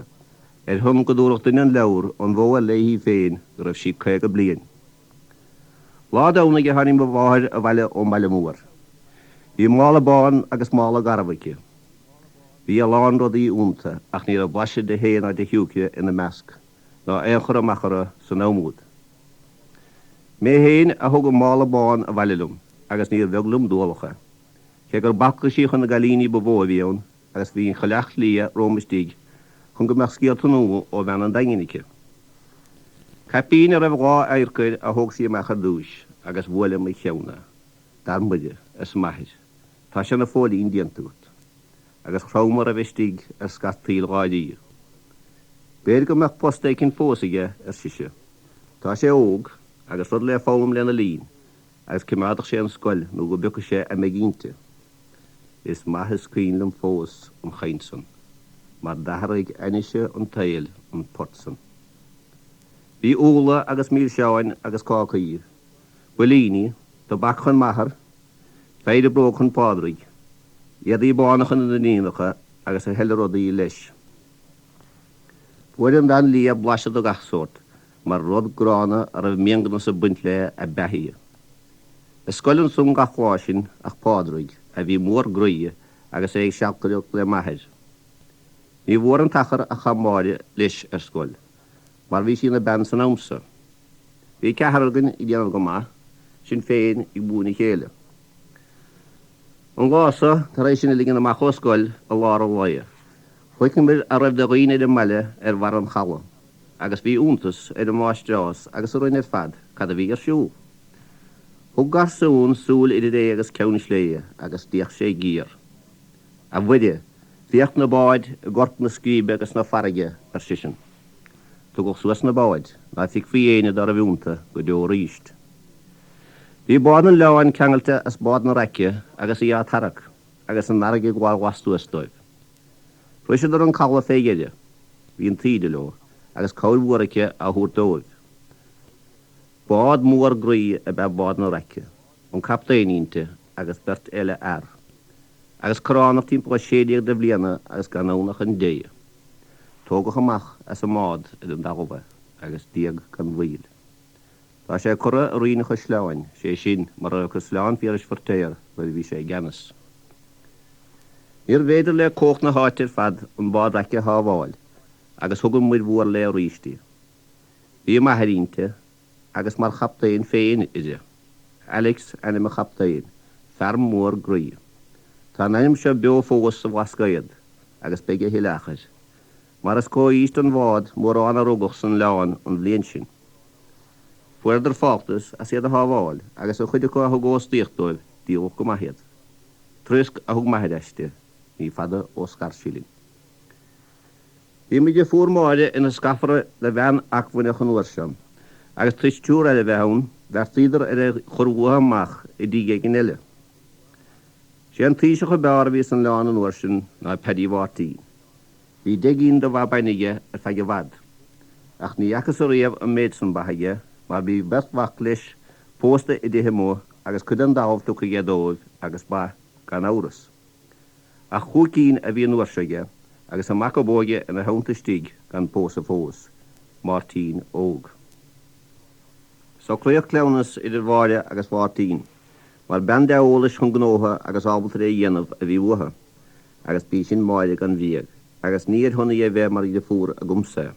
ar shon go dtabharfadh duine an leabhar ón bhó eile léi féin go raibh sí 50 bliain. Lá Domhnaigh a tháinig mo mháthair abhaile ón mbaile mór. Bhí mála bán agus mála garbh aici. Bhí a lán rudaí iontu ach ní raibh blaiseadh de thae ná de shiúicre ina measc, ná aon chur amach orthu san am úd. Mé féin a thug an mála bán abhaile liom agus níor bheag liom d'ualach é. Cé gur balcaisí chun na gcailíní ba mhó a bhí ann agus bhí an choileach liath romham istigh chun go mbeadh scéalta nua ó bhean an Daingin aici. Caipín a raibh 2 adharca air a thóg sí amach ar dtúis agus bhuail i mo cheann é. Dar Muire, arsa m'athair, tá sé ina phóilín déanta agat. Agus chrom a raibh istigh ar scartaíl gháirí. B'fhéidir go mbeadh post éicint fós aige, ar sise. Tá sé óg, agus rud le foghlaim lena linn, agus coimeádfadh sé an scoil nó go bpiocfaidh sé a mbeidh inti. Is maith is cuimhin liom fós an chaint san, mar d'athraigh ainnise an tsaoil an port san. Bhí úlla agus milseáin agus cácaí, builíní, tobac chun m'athar, péire bróg chun Phádraig, éadaí bána chun na n-iníonacha agus a thuilleadh rudaí leis. Fuair an bhean liath blaiseadh de gach sórt, mar rud gránna a raibh mianghnas ag baint léi ab ea í. Ar scoil ansan gach lá sin ach Pádraig, a bhí mór groí agus é ag sealcaireacht le m'athair. Ní mhór an t-achar a chaith Máire leis ar scoil, mar bhí sí ina bean san am so. Bhí ceathrar againn ag déanamh go maith, sinn féin ag múineadh a chéile. An lá so, tar éis sinn a ligean amach ó scoil i lár an lae, Chonaiceamar a raibh de dhaoine ar an mbaile ar bharr an chalaidh, agus bhí iontas ar an mháistreás agus orainn ar fad cad a bhí ar siúl. Thug garsún súil idir é agus Ceann Sléibhe agus d'fhéach sé géar. A Mhuire, féach na báid i gcorp na scríbe agus na farraige, ar seisean. Tugadh suas na báid, ná feicfí éinne dá raibh iontu go deo aríst. Bhí bád an oileáin ceangailte as bád na raice agus í á tarrac agus an fharraige ag gabháil lastuas dóibh. Shroiseadar an caladh fé dheireadh. Bhí an taoide leo, agus cabhair mhór aici á thabhairt dóibh. Bád mór groí ab ea bád na raice, an captaen inti agus beirt eile fhear, agus corránach timpeall 16 de bhliana agus gan ann ach an dé. Tógadh amach as an mbád ar an dtalamh é agus d'éag gan mhoill. Tá sé curtha i Rinn an Chaisleáin, sé sin, mura raibh Caisleán Phiarais Feirtéar nuair a bhí sé i gceannas. Níorbh fhéidir le cumhacht na háite ar fad an bád raice a shábháil agus thug an muir mhór léi arís í. Bhí m'athair inti agus mar chaptaen féin uirthi. Alex ainm an chaptaein, fear mór groí. Tá an ainm seo beo fós sa Bhlascaod agus beidh a thuilleadh achair. Mar is comhaois don bhád mórán a rugadh san oileán an bhliain sin. Fuaireadar fáltas as iad a shábháil agus an chuid acu a thug óstaíocht dóibh díoladh go maith iad. Troisc a thug m'athair aisti, ní fada ó scar sí linn. Bhí mo dhriofúr Máire ina scafaire de bhean acmhainneach an uair seo, agus toisc triúr eile bheith ann, bheartaíodar ar é chur uathu amach i dtigh éigin eile. Sé an taoiseach ab fhearr a bhí san oileán an uair sin ná Paddy Mháirtín. Bhí 10 gcinn de ba bainne aige ar feadh i bhfad, ach ní fhacas-sa riamh an méid san ba aige mar bhí beirt mhac leis pósta i dtithe amuigh agus cuid den dtalamh tugtha aige dóibh agus ba, gan amhras. Ach chúig cinn a bhí an uair seo aige agus an mac ab óige ina theannta istigh gan pósadh fós, Máirtín óg. Socraíodh cleamhnas idir Mháire agus Mháirtín. Mar bean dea-eolais chun gnótha agus ábalta ar é a dhéanamh a bhí uathu, agus b'í sin Máire gan bhréag, agus ní ar shon í a bheith mar dhriofúr agamsa é.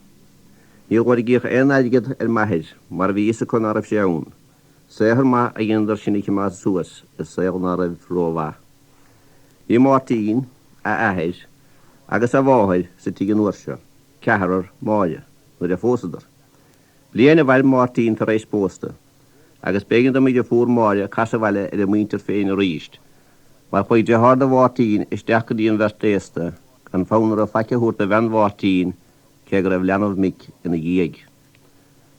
Níor loirgíodh aon airgead ar m'athair, mar bhí fhios acu ná raibh sé ann. Saothar maith a dheineadar sinn a chimeád suas i saol ná raibh ró-mhaith. Bhí Máirtín, a athair, agus a mháthair sa tigh an uair seo, ceathrar Máire, nuair a phósadar. Bliain a mhair Máirtín tar éis pósta, agus b'éigean do mo dhriofúr Máire casadh abhaile ar a muintir féin arís, mar chuaigh deartháir do Mháirtín isteach go dtí an bheirt aosta, gan fonn orthu faic a thabhairt do bhean Mháirtín, cé go raibh leanbh mic ina dhiaidh.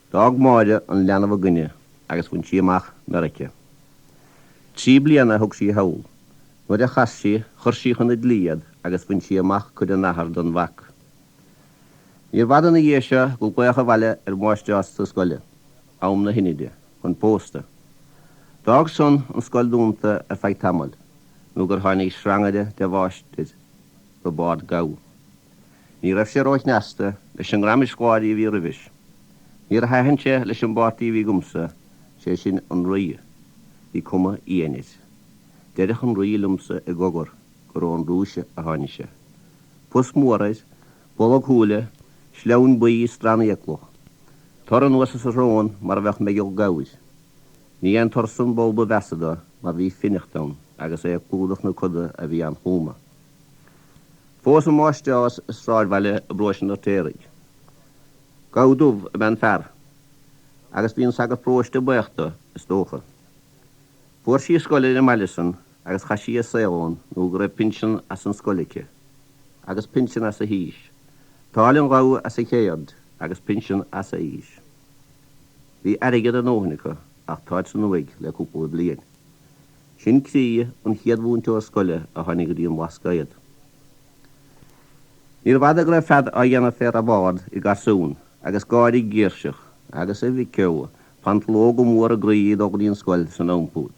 D'fhág Máire an leanbh againne agus bhain sí amach Meiriceá. Trí bliana a thug sí thall. Nuair a chas sí, chuir sí chun an dlí iad agus bhain sí amach cuid an athar don mhac. Níorbh fhada ina dhiaidh seo go glaodh abhaile ar mháistreás na scoile, am na hInide, chun pósta. D'fhág san an scoil dúnta ar feadh tamaill, nó gur tháinig srangaire de mháistir, Roibeárd Gabha. Ní raibh sé ró-chneasta leis an ndream scoláirí a bhí roimhis. Níor thaitin sé leis an bpáirtí a bhí agamsa, sé sin an Rí. Bhí cuma fhiáin air. Deireadh an Rí liomsa i gcogar gur ón Rúis a tháinig sé. Pus mór air, bolg shúile, sleamhain buí is drannfhiaclach. Tor anuas as a shrón mar a bheadh meigeall gabhair. Ní é an tor san ball ba mheasa dó mar bhí fineacht ann agus é ag clúdach na coda a bhí an-chúma. Phós an mháistreás i sráidbhaile i bparóiste an Fheirtéaraigh. Gabha dubh ab ea an fear agus bhí an sagart paróiste baoch dó, is dócha. Fuair sí scoil ar an mbaile san agus chaith sí a saol ann nó go raibh pinsean as an scoil aici, agus pinsean as a haois, táille an ghabha as a céird agus pinsean as a aois. Bhí airgead a ndóthain acu ach táid san uaigh le cúpla bliain. Sin croí an chéad mhúinteoir scoile a tháinig go dtí an Blascaod. Níorbh fhada go raibh fead á dhéanamh fé Roibeárd i garsún agus gáire girseach agus, a mhic ó, Pantalóga móra groí ag dul go dtí an scoil san am úd.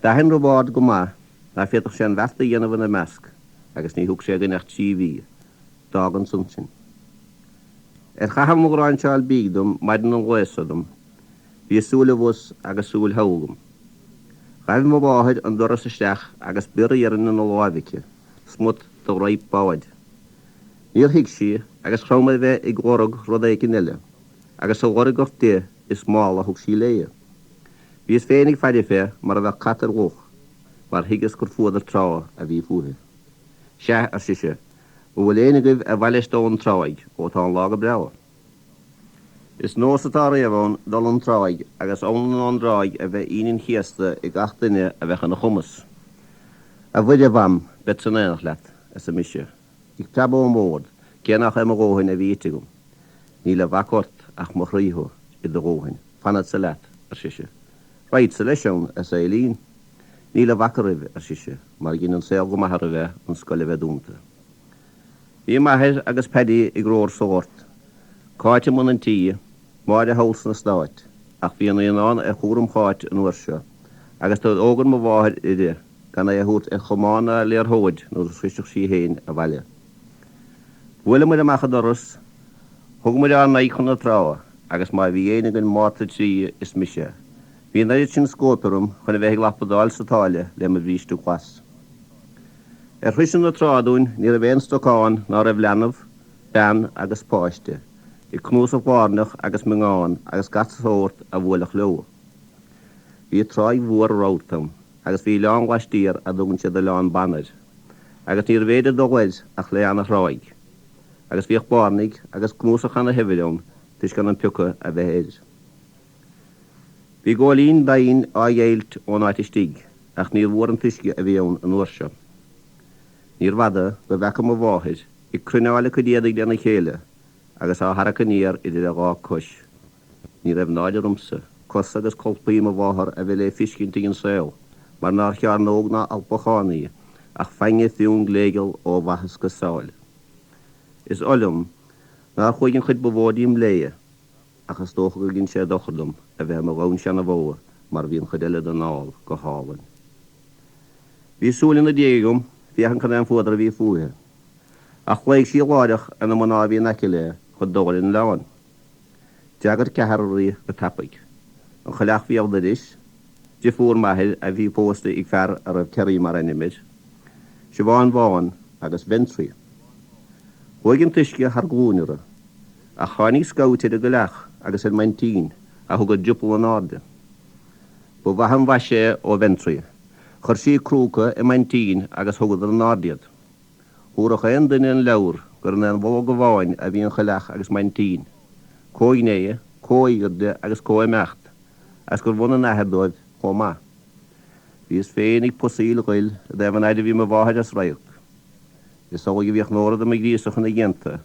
D'aithin Roibeárd go maith ná féadfadh sé an bheart a dhéanamh ina measc agus ní thug sé againn ach trí mhí. D'fhág ansan sinn. Ar chaitheamh mo ghráinseáil bídh dom maidin an lae so dom, bhí súil abhus agus súil thall agam. Ghaibh mo mháthair an doras isteach agus bior iarainn ina láimh aici, smut de roip báid. Níor thuig sí agus chrom ar bheith ag lorg rud éicint eile. agus sa lorgacht di is mála a thug sí léi. Bhíos féin ag faire fé mar a bheadh cat ar luch, mar thuigeas gur fuadar trá a bhí fúithi. Sea, ar sise, an bhfuil éinne agaibh ar mhaith leis dul 'on tráigh ó tá an lá go breá? Is nós atá riamh ann dul 'on tráigh agus anlann ón dtráigh a bheith Aoine an Chéasta ag gach duine a bheadh ina chumas. A Mhuire mham, bead san aonach leat, arsa mise. Ag preabadh ón mbord, cé nach é mo dhóthain a bhí ite agam. Níl a mhac ort ach mo chroí thú i do dhóthain. Fanfadsa leat, ar sise. Raghadsa leis ann, arsa Eilín. Níl a mhac oraibh, ar sise, mar dhein an saol go maith oraibh é an scoil a bheith dúnta. Bhí m'athair agus Paddy ag romhar sa ghort, Cáit i mbun an tí, Máire thall sna Stáit, ach bhí a naíonán ar chúram Cháit an uair seo, agus d'fhógair mo mháthair uirthi gan é a thabhairt ar chamán ná ar liathróid nuair a shroisfeadh sí féin abhaile. Bhuaileamair amach an doras, thugamair ár n-aghaidh chun na trá, agus má bhí éinne againn Márta 3 is mise. Bhí an oiread sin scóip orm chun a bheith ag lapadáil sa tsáile le mo bhríste glas. Ar shroiseadh na trá dúinn ní raibh aon stocán ná raibh leanbh, bean agus páiste, ag cnuasach báirneach agus miongán agus gach sórt a bhuailfeadh leo. Bhí tráigh mhór ramhar ann agus bhí oileán laistiar a dtugann siad Oileán Ban air, agus níorbh fhéidir dul air ach le ana-thráigh, agus bhíodh báirnigh agus cnuasach ana-shaibhir ann toisc gan an piocadh a bheith air. Bhí góilín doimhin á dheighilt ón áit istigh ach níor mhór an t-uisce a bhí ann an uair seo. Níorbh fhada go bhfeaca mo mháthair ag cruinneáil a cuid éadaigh lena chéile agus á tharrac aniar idir a dhá cois. Ní raibh náire ormsa, cosa agus colpaí mo mháthar a bheith le fiscint ag an saol, mar nár chearnóg ná alpachán í, ach fainge fionn gléigeal ó bhaithis go sáil. Is oth liom nár chuaigh an chuid ba mhó díom léi, ach is dócha gur dhein sé dochar dom a bheith i mo dhamh seana-bhó mar bhí an chuid eile den ál go hálainn. Bhí súil ina diaidh agam féachaint cad é an fuadar a bhí fúithi. Ach ghlaoigh sí láithreach ar na mná a bhí in aice léi chun dul ar an oileán. D'fhreagair ceathrar í go tapaidh. An choileach bhí ar doiris. driofúr m'athair a bhí pósta ag fear a raibh Kerry mar ainm air, Siobhán Bhán agus Ventry. Chuaigh an t-uisce thar glúin orthu, ach tháinig scabhait ar an gcoileach agus ar m'aintín, a thug a driopall in airde. Ba mhaith an mhaise é ó Ventry. Chuir sí crúca i m'aintín agus thugadar in airde iad. Thabharfadh aon duine an leabhar gur in aon bholg amháin a bhí an choileach agus m'aintín, comhghné, comhairde agus comhimeacht, agus gurbh ionann athair dóibh chomh maith. Bhíos féin ag pusaíl ghoil i dtaobh an fhaid a bhí mo mháthair as radharc. Is amhlaidh a bhíodh Nóra do mo ghríosadh ina dteannta,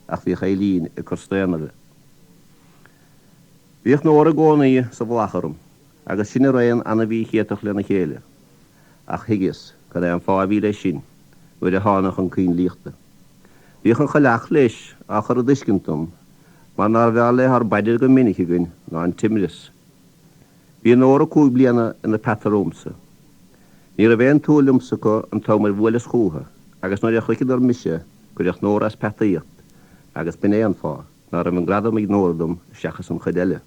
ach bhíodh Eileen ag cur staon uirthi. Bhíodh Nóra i gcónaí sa mhullach orm, agus sinn araon ana-mhíchéatach lena chéile. Ach thuigeas cad é an fáth a bhí leis sin nuair a thána chun cinn liachta. Bhíodh an choileach, leis, á chur i dtuiscint dom mar nárbh fhearr léi ár bpaidir go minic againn ná an t-imreas. Bhí Nóra 5 bliana ina peata romhamsa. Ní raibh aon tua liomsa acu an t-am ar bhuaileas chúthu agus nuair a shroicheadar mise cuireadh Nóra as peataíocht agus b'in é an fáth ná raibh an gradam ag Nóra dom seachas an chuid eile.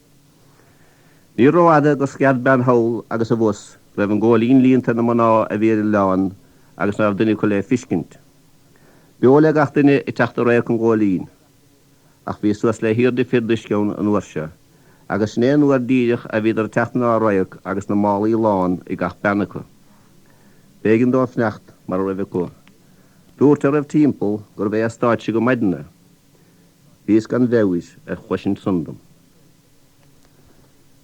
Ní rófhada gur scread bean thall agus abhus go raibh an Góilín líonta ar na mná a bhí ar an oileán agus ná raibh duine acu le fiscint. B'eol le gach duine ag teacht i radharc an Ghóilín. Ach bhí suas le haoirde fir d'uisce ann an uair seo, agus sin é an uair díreach a bhíodar ag teacht inár radharc agus na málaí lán ag gach bean acu. B'éigean dóibh fanacht mar a raibh acu. Dúirt a raibh timpeall gurbh é a stáitse go maidin é. Bhíos gan mheabhair ar chloisint san dom.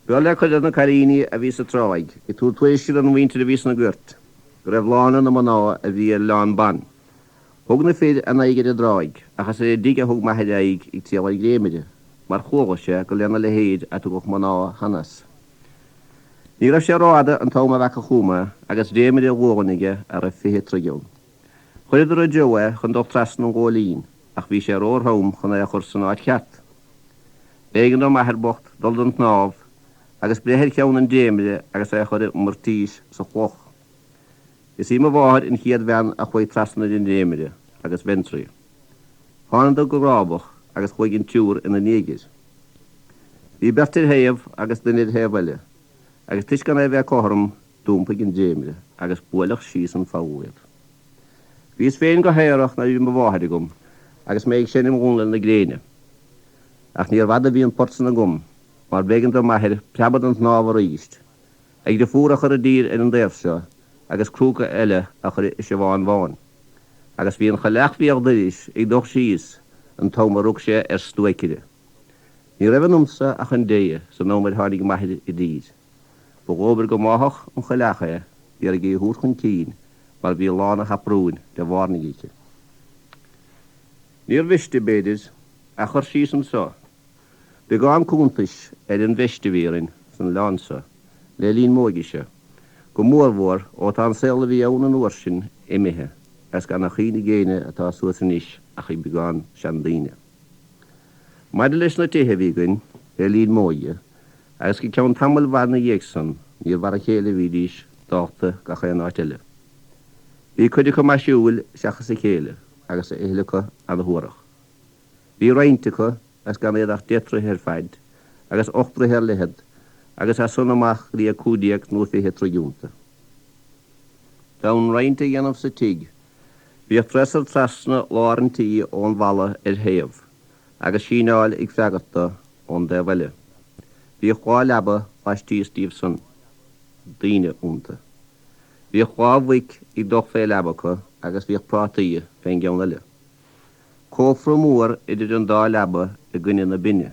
B'fhearr le cuid de na cailíní a bhí sa tráigh, ag tabhairt tuairisce don mhuintir a bhí sna goirt, go raibh lán ar na mná a bhí ar Oileán Ban. Thug na fir a n-aghaidh ar an dtráigh, ach is ar an dtigh a thug m'athair a aghaidh ag triall ar dhréimire, mar chuala sé gur lena leithéid a tugadh mná aneas. Ní raibh sé rófhada an t-am a bhfeaca chugam é agus dréimire ar ghualainn aige a raibh 20 troigh ann. Chuireadar i dtreo é chun dul trasna an Ghóilín, ach bhí sé ró-throm chun é a chur san áit cheart. B'éigean do m'athair bocht dul don tsnámh agus breith ar cheann an dréimire agus é a chur i mbuirtís sa chloch. Is í mo mháthair an chéad bhean a chuaigh trasna ar an dréimire agus Ventry. Thánadar go rábach agus chuaigh an triúr ina ndiaidh air. Bhí beirt ar thaobh agus duine ar thaobh eile, agus toisc gan é a bheith cothrom, d'iompaigh an dréimire agus buaileadh síos an poll iad. Bhíos féin go haerach nuair a bhí mo mháthair agam agus mé ag seinm Dhomhnaill na Gréine. Ach níorbh fhada a bhí an port san agam mar b'éigean do m'athair preabadh don tsnámh arís, a dhriofúr a chur i dtír ar an dtaobh seo agus crúca eile a chur i Siobhán Bhán. Agus bhí an choileach bhíodh doiris ag dul síos an t-am a rug sé ar stuaic uirthi. Ní raibh ionamsa ach an dé san am ar tháinig m'athair i dtír. Ba dhóbair go mbáfadh an choileach é d'iarraidh í a thabhairt chun cinn mar bhí lán a haprúin de bhairnigh aici. Níor mhiste, b'fhéidir, a chur síos anso beagán cuntais ar an bpheist a bhí orainn san oileán so le linn m'óige-se, go mórmhór ó tá an saol a bhí ann an uair sin imithe agus gan a chuimhne ag éinne atá suas anois ach ag beagán seandaoine. Maidir leis na tithe a bhí againn le linn m'óige, agus go ceann tamaill mhaith 'na dhiaidh san, níor mhar a chéile a bhídís, dálta gach aon áit eile. Bhí cuid acu maisiúil seachas a chéile, agus a thuilleadh acu ana-shuarach. Bhí roinnt acu, agus gan iad ach 10 troithe ar faid, agus 8 dtroithe ar leithead, agus as san amach go dtí 15 nó 20 troigh iontu. D'fhonn roinnt a dhéanamh sa tigh, bhíodh treasar trasna lár an tí ón bhalla ar thaobh, agus síneáil ag freagairt do ón dtaobh eile. Bhíodh 2 leaba laistíos díobh san, daoine iontu. Bhíodh 2 mhuic ag dul fé leaba acu agus bhíodh prátaí fén gceann eile. Cófra mór idir an dá leaba i gcoinne na binne.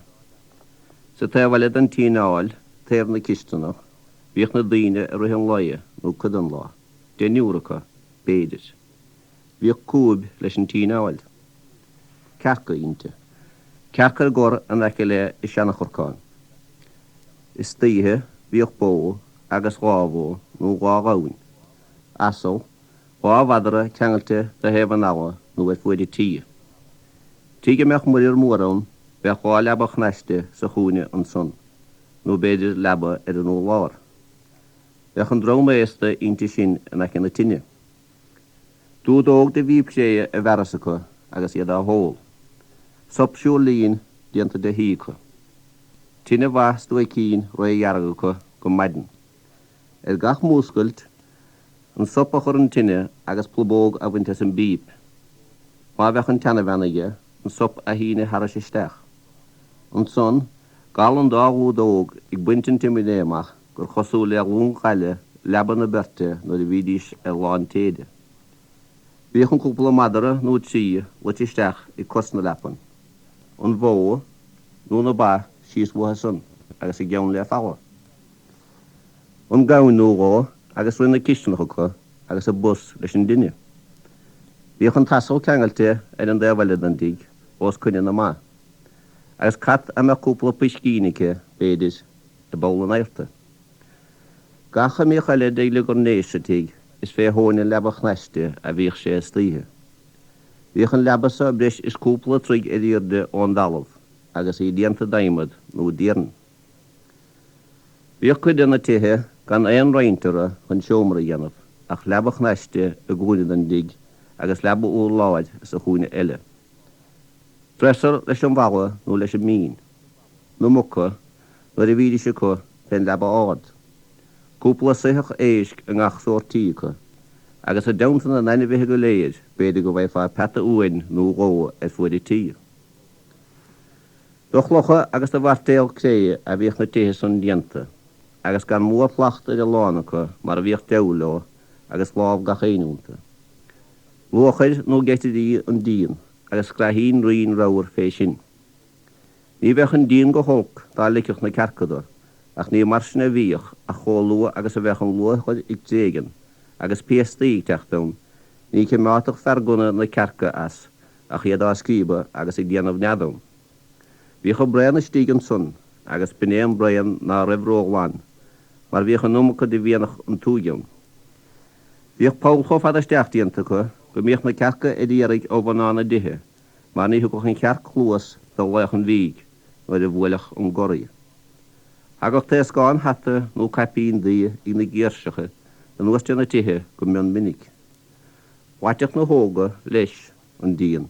Sa taobh eile den tsíneáil, taobh na cisteanach, bhíodh na daoine i rith an lae nó cuid den lá, deichniúr acu, b'fhéidir. Bhíodh cuab leis an tsíneáil. Cearca inti. Cearca ar gor in aice le seanachorcán. Istoíche bhíodh bó agus 2 bhó nó 2 ghamhain, asal, 2 mhadra ceangailte do thaobh an fhalla nó ar fuaid an tí. Tigh a mbeadh muirear mór ann bheadh 2 leaba chnaiste sa chúinne ansan, nó b'fhéidir leaba ar an urlár. Bheadh an dream aosta inti sin in aice na tine. Dúdóg de mhí préidhe i bhfearas acu agus iad á hól. Sop siúrlín déanta de thuí acu. Tine mhaith stuaicín rédhearg acu go maidin. Ar gach múscailt, an sop a chur 'on tine agus plubóg a bhaint as an bpíp. Má bheadh an tseanabhean aige, an sop a shíneadh thairis isteach. Ansan, gal an dá ghlúdóg ag baint an tsimné amach gur chosúil le glún gaile leaba na beirte nuair a bhídís ar lán téide. Bhíodh an cúpla madra nó trí luite isteach ag cos na leapan, an bhó nó na ba síos uathu san agus a gceann le falla. An gamhain nó dhó agus rith na cisteanach acu agus a bos leis an dtine. Bhíodh an t-asal ceangailte ar an dtaobh eile den dtigh os coinne na mba, agus cat a mbeadh cúpla piscín aici, b'fhéidir, i bpoll an adharta. Gach a mbíodh eile de ghliogar gnéis sa tigh is fé thóin an leaba chnaiste a bhíodh sé istoíche. Bhíodh an leaba so breis is cúpla troigh ar aoirde ón dtalamh agus í déanta d'adhmad nó d'iarann. Bhíodh cuid de na tithe gan aon roinnt orthu chun seomra a dhéanamh ach leaba chnaiste i gcúinne den dtigh agus leaba urláir sa chúinne eile. Dresser leis an bhalla nó leis an mbinn. Na muca, nuair a bhídís acu, fén leaba ard. Cúpla soitheach éisc i ngach sórt tí acu, agus i dteannta na n-ainmhithe go léir b'fhéidir go bhfaighfeá peata uain nó dhó ar fuaid an tí. De chlocha agus de mhairtéal cré a bhíodh na tithe san déanta, agus gan mórshlacht ar a lán acu mar a bhíodh diabhal leo agus lámh gach éinne iontu. Luachair nó geitirí an díon agus scraithín righin ramhar fé sin. Ní bheadh an díon go holc dá ligfeadh na cearca do, ach ní mar sin a bhíodh ach chomh luath agus a bheadh an luachair ag tréigean agus piastaí ag teacht ann, ní chimeádfadh fear gunna na cearca as ach iad á scríobadh agus ag déanamh nead ann. Bhíodh an braon istigh ansan agus b'in é an braon ná raibh ró-ghlan, mar bhíodh an iomarca de mhianach an tuaigh ann. Bhíodh poll chomh fada isteach déanta acu go mbíodh na cearca ar iarraidh ó mhná na dtithe mar ní thugadh an chearc cluas do ghlaoch an bhídh nuair a bhuailfeadh an gor í. Thagadh taoscán hata nó caipín daoi ag na girseacha anuas de na tithe go mion minic. Ghlaiteadh na hóga, leis, an díon,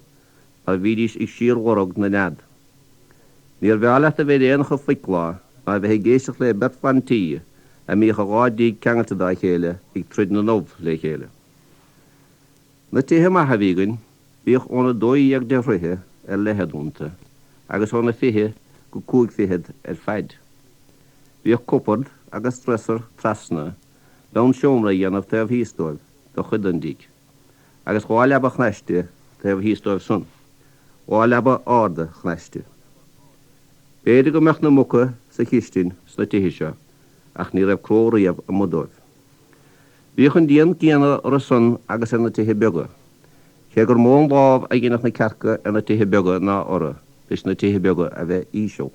mar bhídís ag síorlorg na nead. Níor bhreá leat a bheith ar aon chor phoic lá ná a bheith ag éisteacht le beirt bhan tí a mbíodh a dhá dtigh ceangailte dá chéile ag troid na n-ubh le chéile. Na tithe maithe a bhí againn, bhíodh óna 12 de throithe ar leithead iontu agus óna 20 go 5 fichead ar faid. Bhíodh cupard agus dresser trasna d'fhonn seomra a dhéanamh taobh thíos dóibh do chuid den dtigh, agus dhá leaba chnaiste taobh thíos dóibh san, dhá leaba arda chnaiste. B'fhéidir go mbeadh na muca sa chistin sna tithe seo, ach ní raibh cró riamh amuigh dóibh. Bhíodh an díon céanna orthu san agus ar na tithe beaga, cé gur mó an lámh a dheineadh na cearca ar na tithe beaga ná orthu, leis na tithe beaga a bheith íseal.